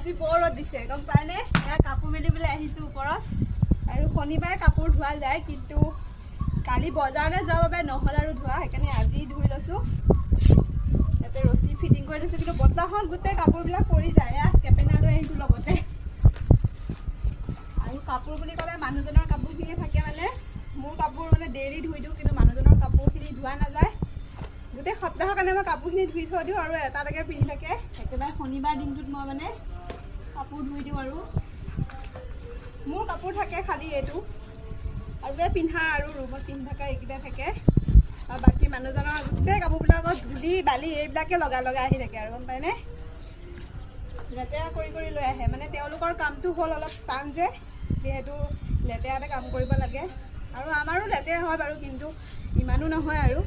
আজি বৰ ৰ'দ দিছে, গম পায়নে? এয়া কাপোৰ মেলিবলৈ আহিছোঁ ওপৰত। আৰু শনিবাৰে কাপোৰ ধোৱা যায়, কিন্তু কালি বজাৰলৈ যোৱাৰ বাবে নহ'ল আৰু ধোৱা, সেইকাৰণে আজি ধুই লৈছোঁ। ইয়াতে ৰছী ফিটিং কৰি লৈছোঁ, কিন্তু বতাহত গোটেই কাপোৰবিলাক পৰি যায়। এয়া কেপেনা লৈ আহিছোঁ লগতে। আৰু কাপোৰ বুলি ক'লে মানুহজনৰ কাপোৰখিনিয়ে থাকে, মানে মোৰ কাপোৰ মানে ডেইলি ধুই দিওঁ, কিন্তু মানুহজনৰ কাপোৰখিনি ধোৱা নাযায়। গোটেই সপ্তাহৰ কাৰণে মই কাপোৰখিনি ধুই থৈ দিওঁ আৰু এটা এটাকৈ পিন্ধি থাকে। একেবাৰে শনিবাৰ দিনটোত মই মানে কাপোৰ ধুই দিওঁ। আৰু মোৰ কাপোৰ থাকে খালী এইটো আৰু এই পিন্ধা আৰু ৰুমত পিন্ধি থকা এইকেইটা থাকে। আৰু বাকী মানুহজনৰ গোটেই কাপোৰবিলাকত ধূলি বালি এইবিলাকে লগাই লগাই আহি থাকে আৰু, গম পায়নে? লেতেৰা কৰি কৰি লৈ আহে। মানে তেওঁলোকৰ কামটো হ'ল অলপ টান যে, যিহেতু লেতেৰাতে কাম কৰিব লাগে। আৰু আমাৰো লেতেৰা হয় বাৰু, কিন্তু ইমানো নহয় আৰু।